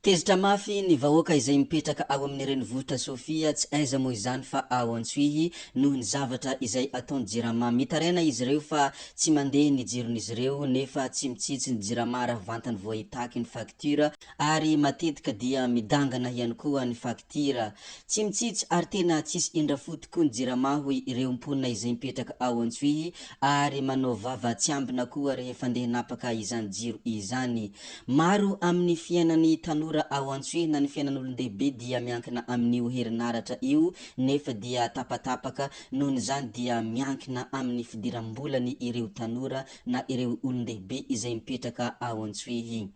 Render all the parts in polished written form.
Tezitra mafy ny vahoaka izay mipetraka ao amin'ny renivohitra Sofia, tsy aiza moa izany fa ao Antsohihy, noho ny zavatra izay ataon'ny Jirama. Mitaraina izy ireo fa tsy mandeha ny jiron'izy ireo nefa tsy mitsitsy ny Jirama raha vantany vao hitaky ny facture ary matetika dia midangana ihany koa ny facture. Tsy mitsitsy ary tena tsisy indra fo tokoa ny Jirama hoy ireo mponina izay mipetraka ao Antsohihy ary manao vava tsy ambina koa rehefa ndeha napaka izany jiro izany. Maro amin'ny fiainan'ny tanora ao Antsohihy na ny fiainan'olon-dehibe dia miankina amin'io herinaratra io nefa dia tapatapaka, nohon'izany dia miankina amin'ny fidiram-bolany ireo tanora na ireo olon-dehibe izay mipetraka ao Antsohihy.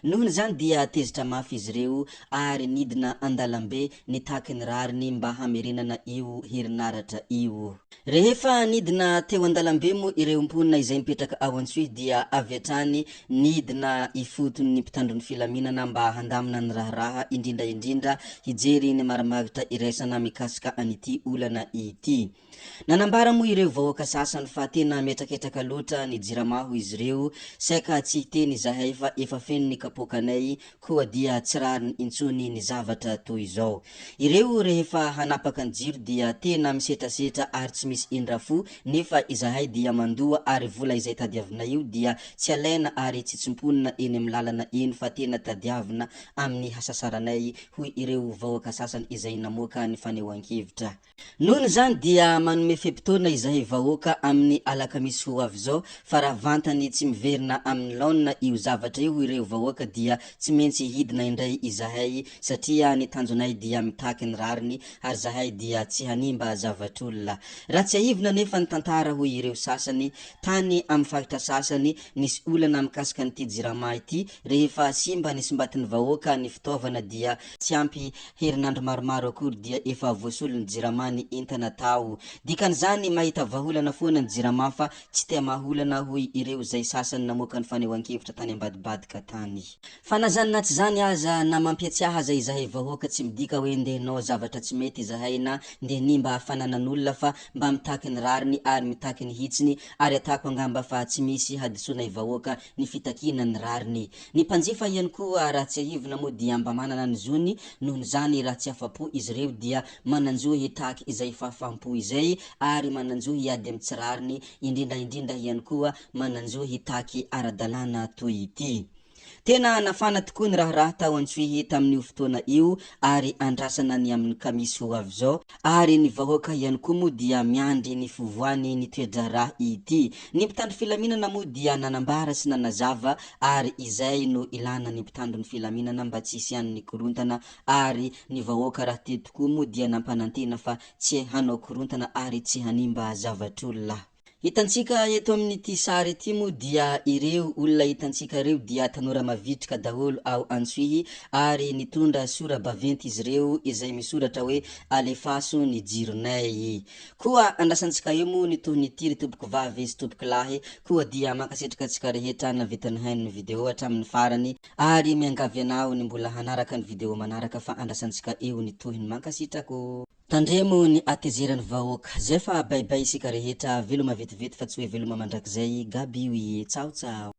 Nohon'izany dia tezitra mafy izy ireo ary nidina an-dalambe nitaky ny rariny mba hamerenana io herinaratra io. Rehefa nidina teo an-dalambe moa ireo mponina izay mipetraka ao Antsohihy dia avy hatrany nidina ifotony ny mpitandro ny filaminana mba handamina ny raharaha, indrindra indrindra hijery ny marimaritra iraisana mikasika an'ity olana ity. Nanambara moa ireo vahoaka sasany fa tena mihetraketraka loatra ny jirama hoy izy ireo, saika tsy hiteny izahay fa efa feno ny kapoakanay koa dia tsy rariny intsony ny zavatra toy izao. Ireo rehefa hanapaka ny jiro dia tena misetrasetra ary tsy misy indra fo nefa izahay dia mandoa ary vola izay tadiavinay io dia tsy alaina ary tsy tsimponina eny amin'ny lalana eny fa tena tadiavina amin'ny hasasaranay hoy ireo vahoaka sasany izay namoaka ny fanehoan-kevitra. Noho izany dia manome fe-potoana izahay vahoaka amin'ny alakamisy ho avy izao fa raha vantany tsy miverina amin'ny laonina io zavatra io ireo vahoaka dia tsy maintsy hidina indray izahay satria ny tanjonay dia mitaky ny rariny ary zahay dia tsy hanimba zavatr'olona. Raha tsiahivina anefa ny tantara hoy ireo sasany tany amin'ny faritra sasany nisy olana mikasika an'ity jirama ity rehefa simba ny simbatin'ny vahoaka ny fitaovana dia tsy ampy Herinandro maromaro akory dia efa voasolon'ny Jirama ny entana tao. Dikan'izany, mahita vahaolana foana ny Jirama fa tsy tea mahaolana hoy ireo izay sasany namoaka ny fanehoan-kevitra tany ambadibadika tany. Fa na zany na tsy zany aza, na mampiatsiahy aza izahay vahoaka tsy midika hoe ndeha nao zavatra tsy mety izahay na ndeha nimba fananan'olona fa mba mitaky ny rariny ary mitaky ny hitsiny ary atako angamba fa tsy misy hadisoanay vahoaka ny fitakiana ny rariny. Ny mpanjifa ihany koa raha tsiahivina moa dia mba manana ny zony, nohon'izany raha tsy afa-po izy ireo dia manan-jo hitaky izay fahafaham-po izay ary manan-jo hiady amin'ny tsy rariny, indrindra indrindra ihany koa manan-jo hitaky ara-dalàna toy ity. Tena nafana tokoa ny raharaha tao Antsohihy tamin'io fotoana io ary andrasana ny amin'ny kamisy ho avy izao ary ny vahoaka ihany koa moa dia miandry ny fivoany ny toe-draharaha ity. Ny mpitandro filaminana moa dia nanambara sy nanazava ary izay no ilana ny mpitandro ny filaminana mba tsy hisian'ny korontana ary ny vahoaka raha teo tokoa moa dia nampanantena fa tsy hanao korontana ary tsy hanimba zavatr'olona. Hitantsika eto amin'ity sary ity moa dia ireo olona hitantsika ireo dia tanora mavitrika daholo ao Antsohihy ary nitondra sora-baventy izy ireo izay misoratra hoe alefaso ny jironay. Koa andrasantsika eo moa ny tohin'ity ry tompoko vavy sy tompoko lahy koa dia mankasitraka antsika rehetra nahavita nihaino ny video hatramin'ny farany ary miangavy anao ny mbola hanaraka ny video manaraka fa andrasantsika eo ny tohiny mankasitraka ô. Tandremo ny hatezeran'ny vahoaka. Zay fa bye bye isika rehetra, veloma vetivety fa tsy hoe veloma mandrakizay, Gaby oui, tsaho tsaho.